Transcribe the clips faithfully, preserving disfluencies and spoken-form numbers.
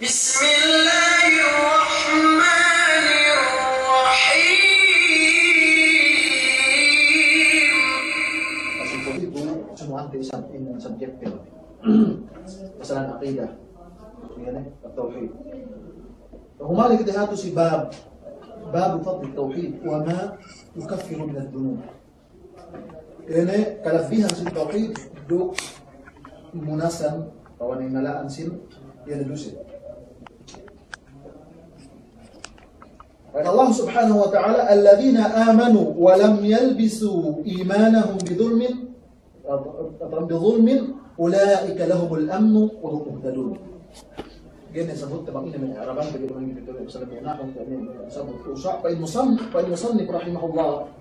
بسم الله الرحمن الرحيم. Kasi ko itu, semua ante isab in subject. Masalah aqidah. Iye ne, at-tawhid. Pahumali kite hatu si bab, bab fadl at-tawhid, wa ma yukaffiru min adh-dhunub. Iye ne kalabbihan sin tawhid, duk munasan, atawa inala'an sin, iye ne duse. Qala Allah subhanahu wa ta'ala, "Alladhina amanu wa lam yalbisu imanahum bidhulmin," "bidhulmin, ulaika lahumul amnu wa hum muhtadun." Iye ne sabut tabang ine me' Araban, bagi orang itu, Islam yang nak, untuk ini, sabut usah, fa in musam-, fa in musannif rahimahullah.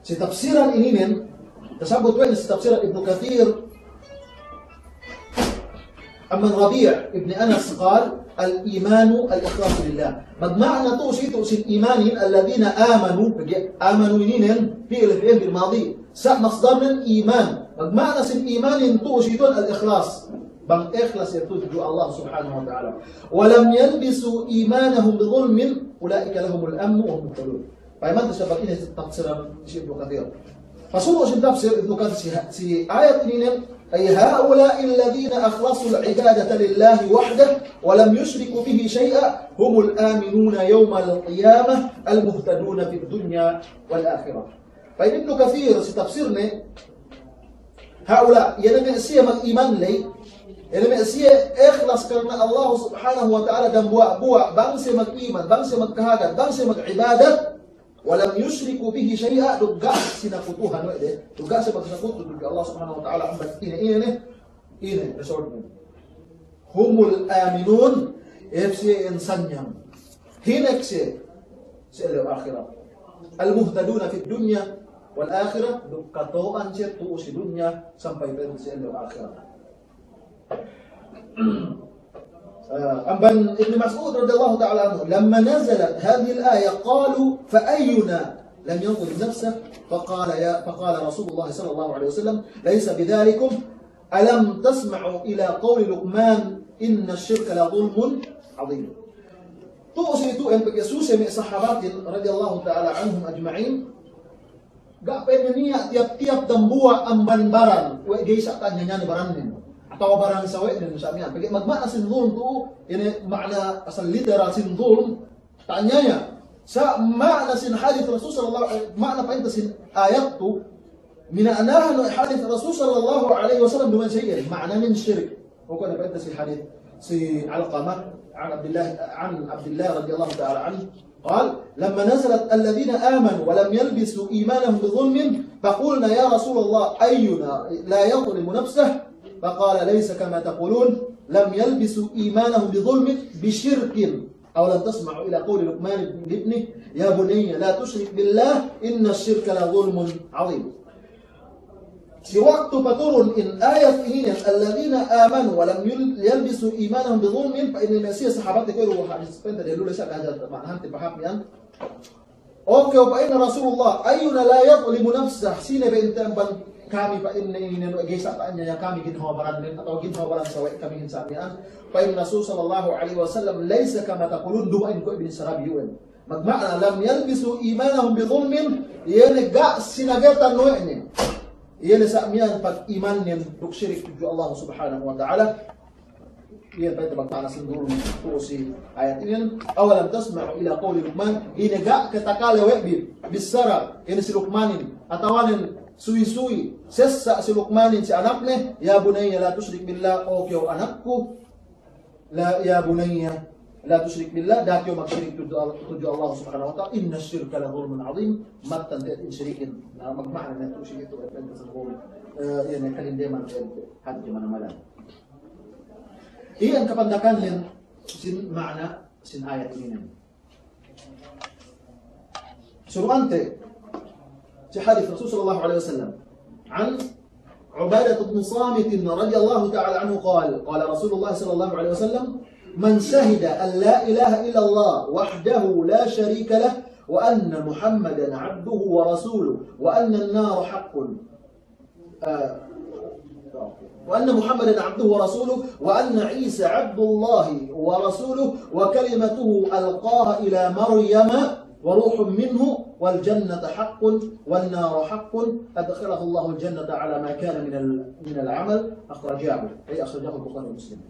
Si tafsiran ininen, tasabut we' si tafsiran Ibnu Kathir, amban Rabi' ibn Anas qal, "Al-imanu al-ikhlasu lillah." Magma'na tu'u si, tu'u sin imanin, alladhina amanu, pegge' amanu ininen, fi'il, fi'il bil madi. Sa' masdarnen iman. Magma'na sin imanin tu'u si tu'un al-ikhlas. Bang ikhlas iye tudju Allah subhanahu wa ta'ala. "Wa lam yalbisu imanahum bidhulmin, ulaika lahumul amnu wa hum muhtadun." Payamante sabab ine tafsiran si Ibnu Kathir. Pasunu' sin tafsir Ibnu Kathir si, si ayat ininen, "Ay ha'ula'i alladhina akhlasul ibadata lillahi wahdahu wa lam yushriku bihi shay'a, humul aminuna yawmal qiyamah, al-muhtaduna fid dunya wal akhirah." Pa'in Ibnu Kathir si tafsirne, ha'ula', iye ne me' siye mag'iman ley, iye ne me' siye ikhlas karna Allah subhanahu wa ta'ala dambuwa'-buwa', bang siye mag'iman, bang siye magkahagad, bang siye mag'ibadat, wa lam yushriku bihi shay'a, duk ga' sinakutuhan we' de, duk ga' siye magsakutu duk Allah subhanahu wa ta'ala amban ine, ine ne, ine, result ne. Humul aminun, hep siye iyan sanyang. Hinek siye si ellew ahirat. Al-muhtaduna fid dunya wal akhirah, duk kato'an siye tu'u si dunya sampay pe si ellew ahirat. Ah, amban Ibnu Mas'ud radiyallahu ta'ala anhu, "Lamma nazalat hadhihil ayah, qalu, fa ayyuna lam yadhlim nafsahu?" Faqala ya, faqala Rasulullah sallallahu alaihi wasallam, "Laysa bidhalikum." "Alam tasma'u ila qawli Luqman, inna ash-shirka la dhulmun adhim." Tu'u si tu'en pegge' suse me' sahabatin radiyallahu ta'ala anhum ajma'in, ga' pe niya' tiyap-tiyap dambuwa' amban baran, we' ga'i sa' ta'anyaya ne barannen. Atawa baran sawe'nen sa' miya'an. Pegge' magma'na sin dhulm tu'u, ine ma'na asal literal sin dhulm, ta'anyaya. Sa' ma'na sin hadis Rasul sallallahu, eh, ma'na pa'inte sin ayat tu, mina'nahan we' hadis Rasul sallallahu alaihi wasallam duma'in sa iyan, ma'nanen shirik. Bukun pa'inte si hadis si Alqamah, an Abdillah, an Abdillah radiyallahu ta'ala anhu, qal, "Lamma nazalat alladhina amanu wa lam yalbisu imanahum bidhulmin, faqulna ya Rasulallah, ayyuna la yadhlimu nafsahu?" Faqala, "Laysa kama taqulun, lam yalbisu imanahum bidhulmin, bishirkin." "Aw lam tasma'u ila qawli Luqman li ibnihi, ya bunayya la tushrik billah, inna ash-shirka la dhulmun adhim." Si waktu paturun in ayat inin, "Alladhina amanu wa lam yul-, yalbisu imanahum bidhulmin," pa'in me' siye sahabat, kuwe' du hadis pa'inte diyalem sa' kahadja ma'nahante paham iyan. Oke, pa'inne Rasulullah, "Ayyuna la yadhlimu nafsah?" Sine be inte amban kami pa'inne inin we' ga'i sa' ta'anyaya kami ginhawa barannen, atawa ginhawa baran sawe' kami inin sa' miya'an. Pa'in Rasul sallallahu alaihi wasallam, "Laysa kama taqulun," duma'in kuwe' binissara bi iyu'en. Magma'na, "Lam yalbisu imanahum bidhulmin," iye ne ga' sinagetan we' ne, iye ne sa' miya'an pag'imannen duk shirik tudju Allah subhanahu wa ta'ala. Iye pa'inte magma'na sin dhulm tu'u si ayat inin, "Aw lam tasma'u ila qawli Luqman," ine ga' ke takale we' bi bissara inin si Luqmanin, atawanen suwi-suwi sessa' si Luqmanin si anakne, "Ya bunayya la tushrik billah," o kew anakku, la, "Ya bunayya la tushrik billah," da'a kew magshirik tudju Al-, tudju Allah subhanahu wa ta'ala, "Inna ash-shirka la dhulmun adhim," mattan te'ed in shirikin, na magma'na ne tu'u si itu, eh, iye ne kalindeman te'ed hadje manamal. Iyan kapandakannen sin ma'na sin ayat inin. Suru'ante si hadis Rasul sallallahu alaihi wasallam. An Ubadah bin Samit radhiyallahu ta'ala anhu qala, qala Rasulullah sallallahu alaihi wasallam, "Man shahida an la ilaha illallah wahdahu la sharika lah, wa anna Muhammadan abduhu wa rasuluh, wa anna an-nara haqqun." Ah, وأن محمدا عبده ورسوله، وأن عيسى عبد الله ورسوله، وكلمته ألقاها إلى مريم، وروح منه، والجنة حق، والنار حق، أدخله الله الجنة على ما كان من ال-، من العمل، أخرجاه، أي أخرجاه البخاري ومسلم.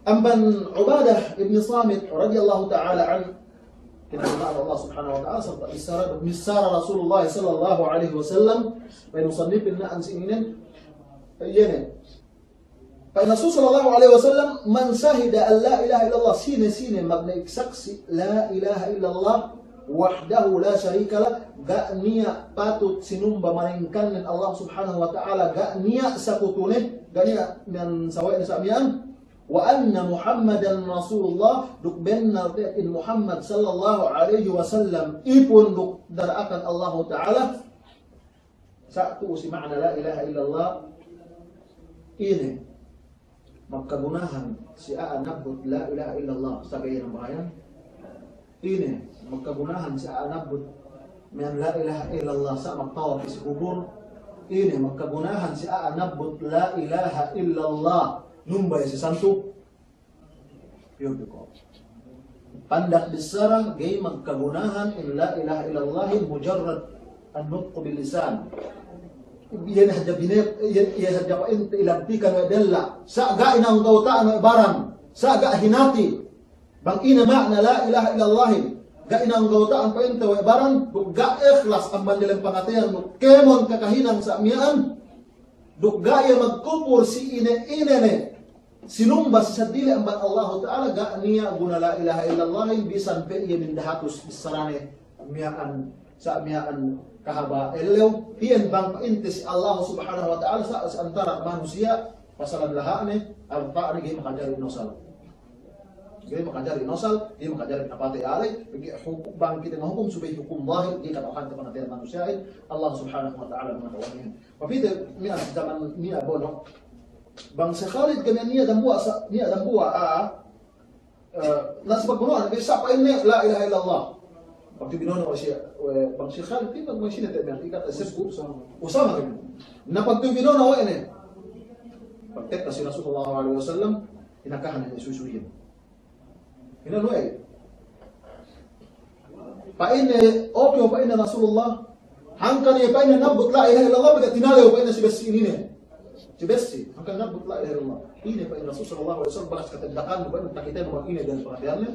Amban Ubadah ibn Samit radiyallahu ta'ala anhu, kinakulaan Allah subhanahu wa ta'ala, sarta' bissara, bissara Rasulullah sallallahu alaihi wasallam, pa'in musannifin na'an si inin, iye ne. Pa'in Rasul sallallahu alaihi wasallam, من شهد أن لا إله إلا الله, sine-sine magnaik saksi', la ilaha illallah, wahdahu la sharika lah, ga' niya' patut sinumba malaingkan Allah subhanahu wa ta'ala, ga' niya' sakutune, ga' niya' miya'an sawe'ne sa' miya'an, وأن محمدا رسول الله, duk bennal te'ed in Muhammad sallallahu alaihi wasallam ipun duk dara'akan Allahu ta'ala, sa' tu'u si ma'na la ilaha illallah, ine magkagunahan si a'a nabbut la ilaha illallah sa' ga'i nambahayang? Ine magkagunahan si a'a nabbut miya'an la ilaha illallah sa' magtawaf si kubul? Ine magkagunahan si a'a nabbut la ilaha illallah numba iye si santu? Piyun du ko'. Pandak bissara, ga'i magkagunahan in la ilaha illallahin mujarrad an-nutqu bil lisan. Iye ne hadja bine-, iye, iye hadja pa'inte ilagtikan we' della'. Sa' ga' inanggawta'an we' baran. Sa' ga' hinati. Bang ine ma'na la ilaha illallahin, ga' inanggawta'an pa'inte we' baran, duk ga' ikhlas amban diyalem pangateyan, duk kēmon kakahinang sa' miya'an, duk ga' iye magkupur si ine-ine ne sinumba si seddili amban Allahu ta'ala, ga' niya' guna la ilaha illallahin, bisan pe iye mindahatus bissarane miya'an, sa' miya'an kahaba' ellew, iyan bang pa'inte si Allahu subhanahu wa ta'ala, sa' si antara' manusiya', pasalan laha'ne, arta'ne, ga'i makajari inusal. Ga'i makajari inusal, ga'i makajari pinapatey a'a ley, pegge' hukum, bang kite ngahukum subey hukum zahir, ga'i kata'uhante pangateyan manusiya'in, Allah subhanahu wa ta'ala mangata'uhan iyan. Pa'inte, niya' jaman niya' bono', bang si Khalid kami niya' dambuwa' sa-, niya' dambuwa', ah, eh, na si pagbono'an, bisa pa'inne, la ilaha illallah. Pagtubinono' we' si, we', bang si Khalid, bang sine te' miya'an, ikat asir ku, Usama kami. Na pagtubinono' we' ne. Pagtekka si Rasul sallallahu alaihi wasallam, inakahan ne suwi-suwihin. Ine luwey. Pa'inne, oke, pa'inne Rasulullah, hangkan iye pa'inne nabbut la ilaha illallah, pegge' tinalew pa'inne si bessi inin ne. Si bessi, hangkan nabbut la ilaha illallah. Ine pa'in Rasul sallallahu alaihi wasallam, bakas katendakan, pa'inne takitenu bang ine diyalem pangateyannen.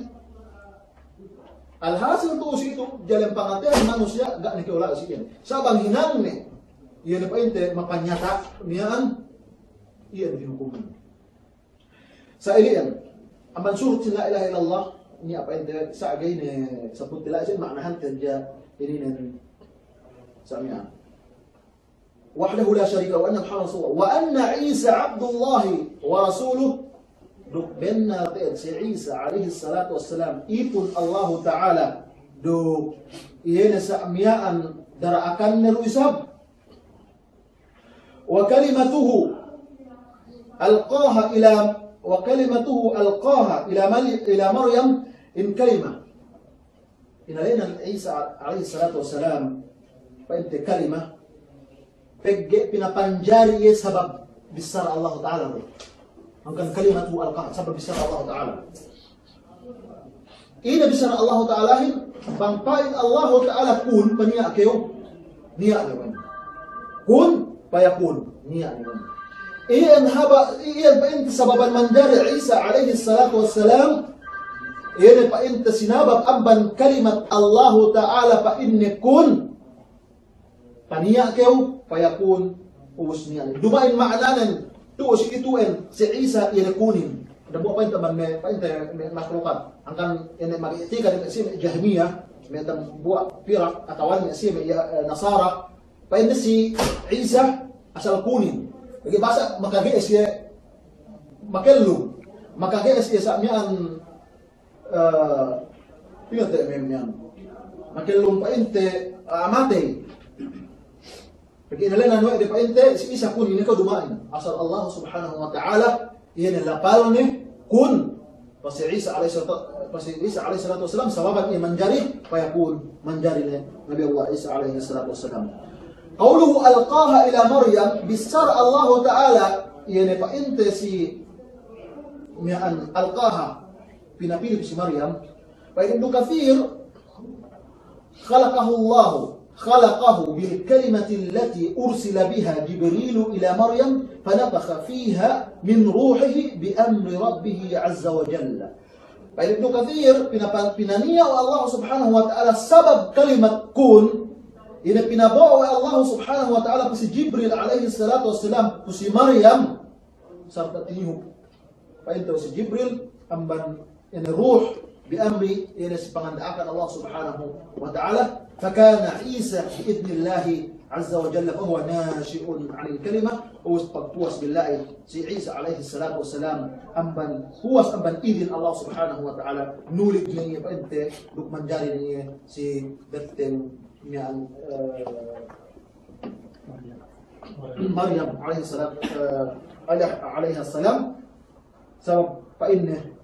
Alhasil tu'u si itu, diyalem pangateyan manusiya', ga' ne kew la'i si iyan. Sa' bang hinangne, iye ne pa'inte mapanyata' miya'an, iye ne hinukuman. Sa' ili'an, amban surut sin la ilaha illallah, niya' pa'inte, sa' ga'i ne sabutte la'i sin, ma'nahante hadja ininen sa' miya'an. وحده لا شريك له، وأن محمدا رسول الله، وأن عيسى عبد الله ورسوله. Duk bennal te'ed si Isa alayhis salatu wassalam, ipun Allahu Ta'ala, duk iye ne sa' miya'an dara'akanne du isab. وكلمته ألقاها إلى، وكلمته ألقاها إلى مل-، إلى مريم، in kalima. Inēnan Isa alayhis salatu wassalam, pa'inte kalima, pegge' pinapanjari iye sabab bissara Allahu Ta'ala. Hangkan kalimatu alqaha, sabab bissara Allahu Ta'ala. Ine bissara Allahu Ta'alahin, bang pa'in Allahu Ta'ala kun, paniya' kew, niya' ne wen. Kun fayakun, niya' ne wen. Iyan haba, iyan pa'inte sababan manjari Isa alayhis salatu wassalam, iyan pa'inte sinabab amban kalimat Allahu Ta'ala pa'inne kun, paniya' kew, fayakun, ubus niya' ne. Duma'in ma'ananen, tu'u si itu'en, si Isa iye ne kunin. Dambuwa' pa'inte amban me', pa'inte me' makhlukat. Hangkan ine mag'i'tikad me' siye me' Jahmiyah, me' dambuwa' pirak, atawa me' siye me' ya-, eh, Nasara. Pa'inte si Isa asal kunin. Pegge' basa' makage'es iye makellum. Makage'es iye sa' miya'an Eh, ingat te' me' miya'an. Makellum pa'inte, ah, matey. Pegge' inēnan we' de pa'inte, si Isa kun, ine kew duma'in. Asal Allah subhanahu wa ta'ala, iye ne lapalne kun. Pas si Isa alayhis salatu, pas si Isa alayhis salatu wassalam, sababan iye manjari, fayakun, manjari ne Nabi Allah Isa alayhis salatu wassalam. قوله ألقاها إلى مريم, bissara Allahu Ta'ala, Iye ne pa'inte si miya'an alqaha, pinapī si Maryam. Pa'in Ibnu Kathir, خلقه الله، خلقه بالكلمة التي أرسل بها جبريل إلى مريم، فنفخ فيها من روحه بأمر ربه عز وجل. Pa'in Ibnu Kathir, pinapa-, pinaniya' we' Allah Subhanahu wa Ta'ala sabab kalimat kun, ine pinabo'o we' Allah Subhanahu wa Ta'ala pu si Jibril alayhi salatu wassalam, pu si Maryam, sarta' tiniyup pa'inte si Jibril amban ine ruh bi amri, ine si panganda'akan Allah Subhanahu wa Ta'ala. فكان عيسى بإذن الله عز وجل فهو ناشئ عن الكلمة. Ubus pagpuwas billahi si Isa alayhi salatu wassalam amban, puwas amban idin Allah Subhanahu wa Ta'ala, nulig ne iye pa'inte duk manjari ne iye si betteng miya'an, eh, Maryam alayhi salam, eh, alayh-, alayha salam. Sabab pa'inne,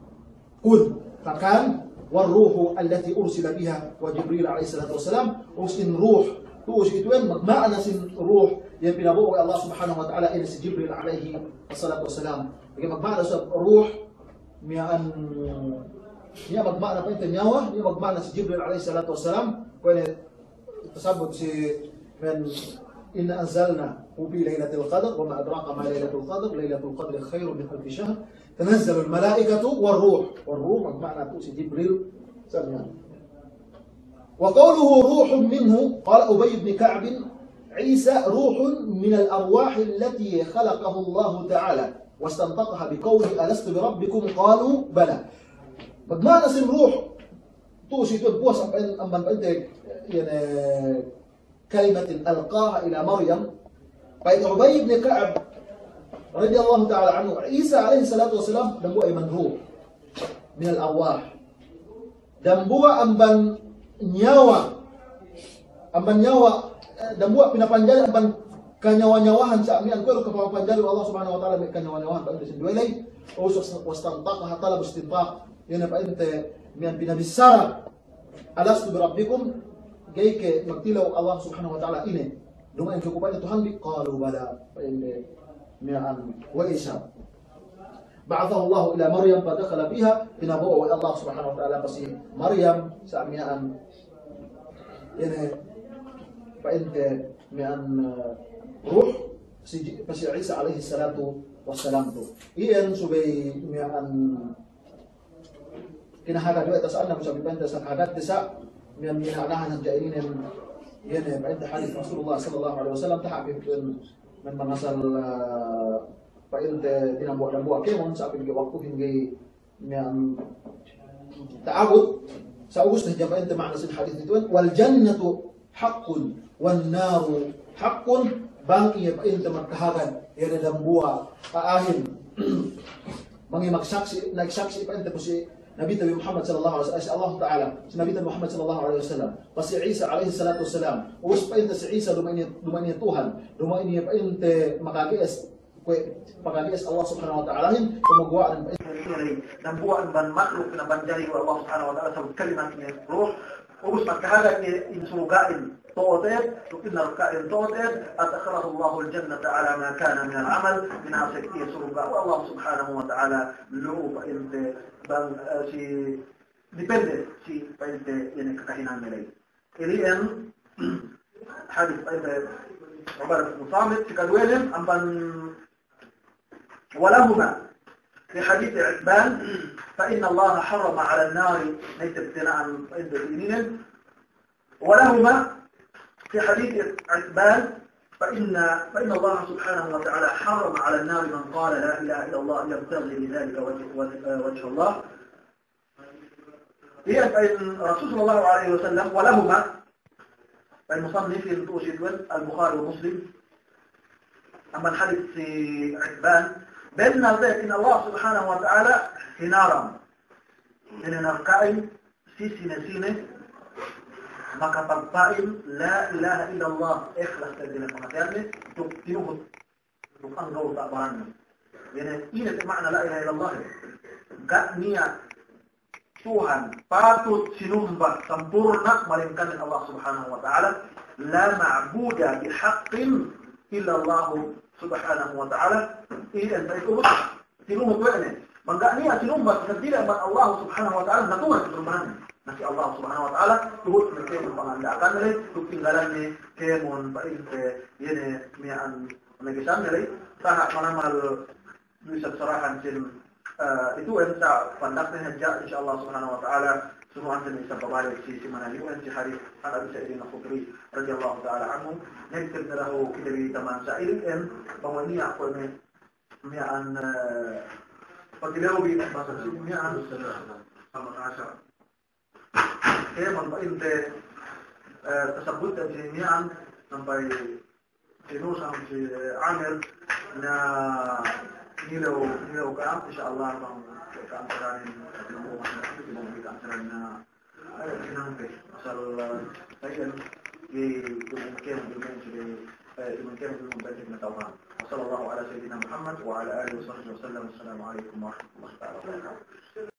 kun, fakan, والروح التي أرسل بها وجبريل عليه الصلاة والسلام. Ubus in ruh, tu'u si ituwen, magma'na sin ruh, iye pinabo'o we' Allah Subhanahu wa Ta'ala ine si Jibril alayhi salatu wassalam. Pegge' magma'na sin ruh, miya'an, niya' magma'na pa'inte niyawa, niya' magma'na si Jibril alayhi salatu wassalam, kuwe' ne tasabbut si men, إنا أنزلناه في ليلة القدر، وما أدراك ما ليلة القدر، ليلة القدر خير من ألف شهر، تنزل الملائكة والروح. والروح magma'na tu'u si Jibril, sa' miya'an. وقوله روح منه، قال أبي بن كعب: عيسى روح من الأرواح التي خلقه الله تعالى واستنطقها بقوله: ألست بربكم؟ قالوا: بلى. Magma'na sin ruh, tu'u si ituwen puwas amban, amban pa'inte, iye ne, kalimatin alqaha ila Maryam. Pa'in Ubay ibn Ka'ab radiyallahu ta'ala anhu, Isa alayhi salatu wassalam dambuwa' iye man ruh minal arwah. Dambuwa' amban niyawa, amban niyawa, eh, dambuwa' pinapanjari amban kaniyawa-niyawahan sa' miya'an, kuwe' du kapapanjari Allah Subhanahu wa Ta'ala me' kaniyawa-niyawahan, pa'inte sinduwe ley, ubus wastantaqaha, talab istintaq, iye ne pa'inte miya'an pinabissara. Alastu bi rabbikum, ga'i ke magtilew Allah Subhanahu wa Ta'ala ine, duma'in ke ku pa'in Tuhanbi? Qalu bala, pa'inde miya'an we' isab. Ba'athahu Allahu ila Maryam fadakhala fiha, pinabo'o we' Allah Subhanahu wa Ta'ala pa si Maryam, sa' miya'an, ine, pa'inte miya'an, eh, ruh, si, pa si Isa alayhi salatu wassalam tu. Iyan subey miya'an kinahagad we' te sa'an, na bu sabi pa'inte sa' kahagad te sa', miya'an, miya'an anahan hadja ininen, iye ne pa'inte hadis Rasulullah sallallahu alayhi wasallam, taha' pa'inte men mangasal, eh, pa'inte tinambuwa'-tambuwa' kēmon, sa' pa'inte waktuhin ga'i miya'an ta'abut, sa' ubus ne hadja pa'inte ma'ana sin hadis ituwen, wal jannatu haqqun, wan naru haqqun, bang iye pa'inte magkahagad, iye ne dambuwa' a'ahin. Bang iye magsaksi', nagsaksi' pa'inte pu si Nabite bi Muhammad sallallahu alayhi wasallam, si Allah Ta'ala, si Nabite Muhammad sallallahu alayhi wasallam, pa si Isa alayhi salatu wassalam, ubus pa'inte si Isa duma'in iye, duma'in iye Tuhan, duma'in iye pa'inte makage'es, kuwe' pakage'es Allah Subhanahu wa Ta'alahin, kumaguwa'an pa'inte dambuwa' amban makhluk pinapanjari we' Allah Subhanahu wa Ta'ala sabab kalimat ne ruh, ubus magkahagad iye in surga'in to'o te'ed, duk in narka'in to'o te'ed, adkhalahullahu al-jannata ala ma kana minal amal, binasek iye surga' we' Allah Subhanahu wa Ta'ala, lu'u pa'inte bang, eh, si, depende si pa'inte ine kakahinangne ley. Ili'en hadis pa'inte Ubadah bin Samit, si kaduwenen amban ولهما في حديث عتبان فإن الله حرم على النار، neyte tina'an pa'inte ininen. ولهما في حديث عتبان فإن، فإن الله سبحانه وتعالى حرم على النار من قال لا إله إلا الله يبتغي بذلك وجه، وجه، وجه الله. Iye pa'in Rasul sallallahu alayhi wasallam, ولهما, pa'in musannif in tu'u si ituwen, Al-Bukhari wa Muslim, amban hadis si Itban, bennal te'ed in Allah Subhanahu wa Ta'ala hinaram ine narka'in si sine-sine makapagpa'in la ilaha illallah, ikhlas te'ed ine pangateyanne, duk tinuhut duk anggawta' baranne. Iye ne, ine te ma'ana la ilaha illallah? Ga' niya' Tuhan patut sinumba sampurna' malaingkan Allah Subhanahu wa Ta'ala. لا معبود بحق إلا الله Subhanahu wa Ta'ala, iyan pa'in ubus, tinumut we' ne. Bang ga' niya' tinumut, nagdila amban Allah Subhanahu wa Ta'ala, natungan si kurbanin. Na si Allah Subhanahu wa Ta'ala, tuhut ne kēmon panganda'akan ne, duk tinggalan ne kēmon pa'inte, iye ne miya'an nagisan ne, taha' manamal du isab sarahan sin, eh, itu en sa' pandakne hadja, insya Allah Subhanahu wa Ta'ala, sunu'an sin isab pabalik si, si manamal en si hadis, an Abi Sa'idin Al-Khudri, radiyallahu ta'ala anhu, nagtip ne dahu' kite bi taman sa'il en, bang we' niya' kuwe' ne, miya'an, eh, pagdilew bi, basa si miya'an, sama kasa. Kēmon pa'inte, eh, tasabbut si miya'an sampay tinusang si, eh, Amir na nilew, nilew ka'am, insya Allah bang ka'am saranin, bang ka'am saranin na, eh, sinangke. Asal, eh, sa'iyan, di, di mungkin, di mungkin, eh, di mungkin, di mungkin na tawhan. Wa sallallahu ala sayyidina Muhammad wa ala alihi wa sahbihi wa sallam. Assalamu alaikum warahmatullahi ta'ala wabarakatuh.